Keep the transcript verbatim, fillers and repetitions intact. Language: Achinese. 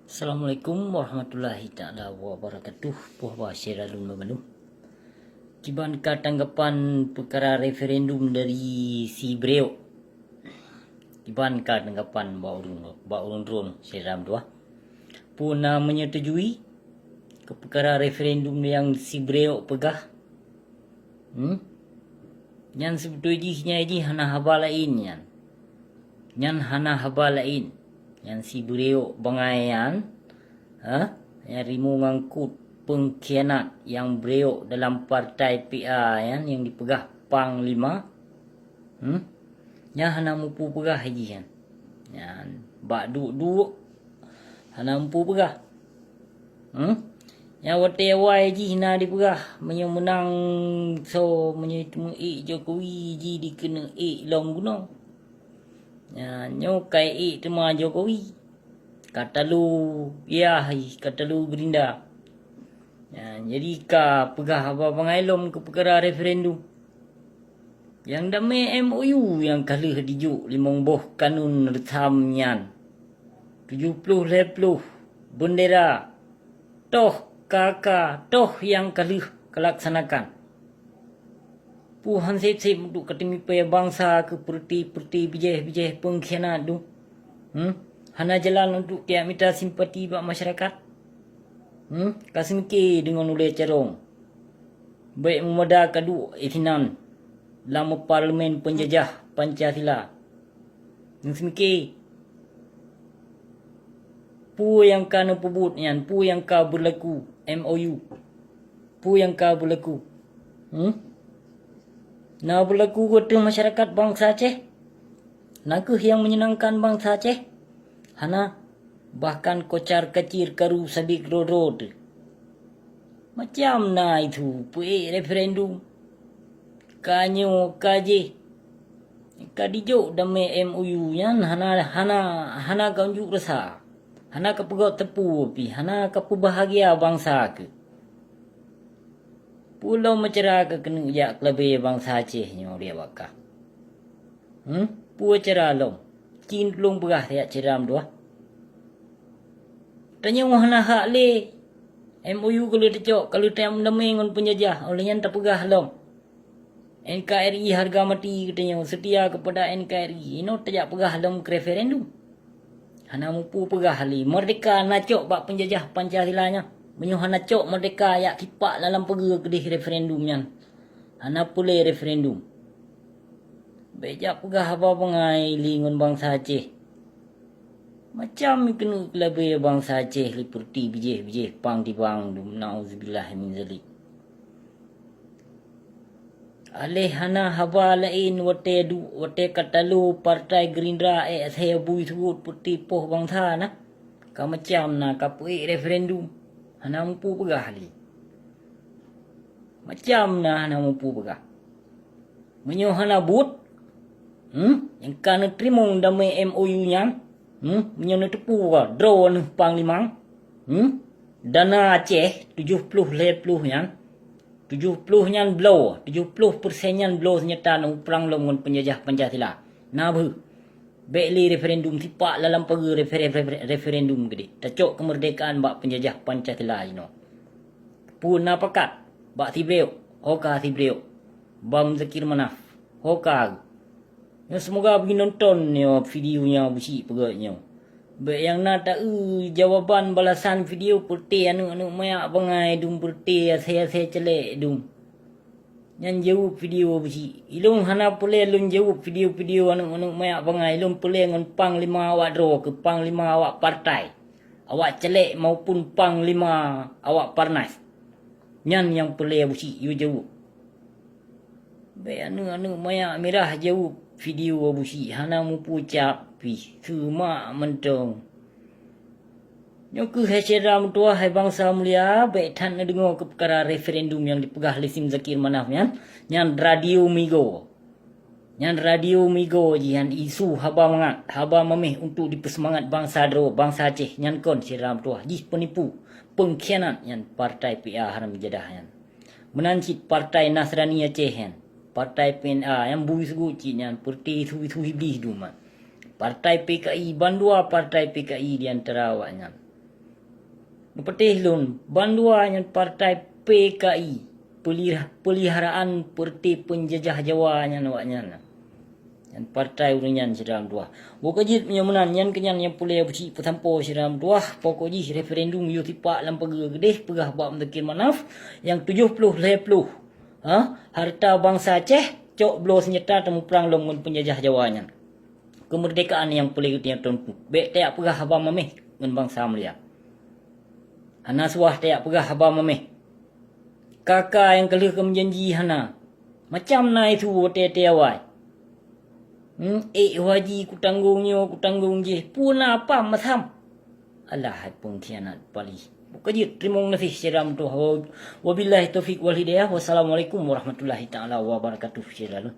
Assalamualaikum warahmatullahi taala wabarakatuh. Puh ba syedara lôn banmandum. Kiban ka tanggapan peukara referendum dari si Breok? Kiban ka tanggapan bak ureuëng, bak ureuëng droeneuh syedara meutuah? Peue na menyetujui keu peukara referendum nyang si Breok peugah? Hmm? Nyan seubeutôi jih nyai jih hana haba laén nyan. Nyan hana haba laén. Nyan si Breok bangai nyan, ha? Nyang rimu ngangkut pengkhianat nyang Breok dalam partai P A nyan nyang dipeugah panglima. Hmm? Nyan hana mupu peugah jih nyan. Nyan bak duek-duek hana mupu peugah. Hmm? Nyang watée awai jih na dipeugah, meunyoe meunang soe, meunyoe teumeuék Jokowi jih dikeuneuk ék lom gunong. Nyan nyoe ka ék teuma Jokowi. Ka talo yah jih, ka talo Gerinda. Nyan jadi ka peugah haba bangai lom keu peukara referendum. Nyang damé M O U nyang ka lheueh dijok limong boh kanun reusam nyan. Tujoh ploh lhée ploh beundera toh ka, ka toh nyang ka lheueh kalaksanakan. Peue han seb-seb untuk kateumipée bansa keu peureuti-peureuti bijéh-bijéh pengkhianat dum? Hmm? Hana jalan untuk tiak mita simpati bak masyarakat? Hmm? Ka seumike deungon ulée carông. Bék meumada kaduek isinan lam parlemen peunjajah Pancasila. Ngon seumike, peue nyang ka neupeubuet nyan, peue nyang ka beulaku M O U, peue nyang ka beulaku? Hmm? Na beulaku ateueh masyarakat bansa Aceh? Na kheueh nyang meunyenangkan bansa Aceh? Hana. Bahkan kocar-kacir karu sabik droe-droe teuh. Macam na itu peuék referendum. Ka nyoe ka jih. Ka dijok damé M O U nyan hana, hana, hana ka unjuk rasa. Hana ka peugöt teupeu pih, hana ka peubahgia bansa keuh. Peue lom meucara keuh keuneuk jak keulabé bansa Aceh nyoe riak bak kah? Hmm? Peue cara lom? Cit tulông peugah siat syedara meutuah. Tanyoe hana hak lé. M O U ka lheueh tacok, ka lheueh tameudaméng ngon peunjajah, óh lheueh nyan tapeugah lom, N K R I harga mati geutanyoe, seutia keupada N K R I. Inoe tajak peugah lom keu referendum. Hana mupu peugah lé, merdeka na cok bak peunjajah Pancasila nyan. Meunyoe hana cok merdeka, jak kipak lam pageue keudeh referendum nyan. Hana peureulée referendum. Bék jak peugah haba bangai lé ngon bansa Aceh. Macam keuneuk keulabé bansa Aceh lé peureuti bijéh-bijéh pang tibang dum, nauzubillah min zalik. Aléh hana haba laén watée du-, watée ka talo Partai Gerindra ék asai bui suwot peureuti poh bansa na. Ka macam na ka peuék referendum, hana mupu peugah lé. Macam na hana mupu peugah. Meunyoe hana buet, hmm, nyang ka neuteurimong damé M O U nyan, hmm, meunyoe neuteupeue droe neuh panglima, hmm, dana Aceh tujoh ploh lhée ploh nyan, tujoh ploh nyan bloe, tujoh ploh persen nyan bloe seunyata neuprang lom ngon peunjajah Pancasila. Na beuh, bék lé referendum, sipak lam pageue refer-, refer-, referendum keudeh. Tacok keumeurdekaan bak peunjajah Pancasila jinoe. Peue na pakat bak si Breok, ho ka si Breok. Bang Muzakir Manaf, ho ka. Nyoe seumoga beugi nonton nyoe video nyoe beusi peugét nyoe. Bék nyang na taeu jawaban balasan video peureuté aneuëk-aneuëk manyak bangai dum, peureuté asai-asai célék dum. Nyan jaweueb video beusi. Ilôn hana peureulée lôn jaweueb video-video aneuëk-aneuëk manyak bangai, ilôn peureulée ngon panglima awak droe keuh, panglima awak partai, awak caleg maupun panglima awak parnas. Nyan nyang peureulée beusi yue jaweueb. Bék aneuëk-aneuëk manyak mirah jaweueb video beusi, hana mupu cap pih, seumak mantong. Nyoe kheueh hai syedara meutuwah, hai bansa mulia, bék that neudeungoe keu peukara referendum nyang jipeugah lé si Muzakir Manaf nyan, nyan radio migoe. Nyan radio migoe jih nyan, isu haba mangat, haba maméh untuk jipeuseumangat bansa droe, bansa Aceh nyan kon syedara meutuwah, jih peunipu, peungkhianat nyan partai P A haram jadah nyan. Meunan cit partai Nasrani Aceh nyan, partai P N A nyang bui sugu cit nyan, peureuté isu-isu Iblih dum nyan. Partai P K I, bandua partai P K I di antara awaknyan. Neupatéh lôn, bandua nyan partai P K I, pelihara-, peliharaan partai peunjajah Jawa nyan awaknyan. Nyan partai ureuëng nyan syedara meutuwah. Bukon jeuet meunyoe meunan, nyan keunyan nyang puléh beusi peusampoe syedara meutuwah, pokok jih referendum yôh sipak lam pageue geudeh peugah bak Muzakir Manaf nyang tujoh ploh lhée ploh. Ha? Hareuta bansa Aceh, cok bloe seunyata teumuprang lom ngon peunjajah Jawa nyan. Keumeurdekaan nyang puléh geutanyoe Teungku. Bék tajak peugah haba maméh ngon bansa mulia. Hana suah tajak peugah haba maméh. Ka-ka nyang ka lheueh ka meujanji hana. Macam na isu watée-watée awai. Hmm, ék haji kutanggong nyoe, kutanggong jéh. Peue na pam masam. Alah, hai pengkhianat paléh. Bukon jeuet, teurimong gaséh syedara meutuwah. Wabillahi taufiq wal hidayah. Wassalamualaikum warahmatullahi taala wabarakatuh, syedara lôn.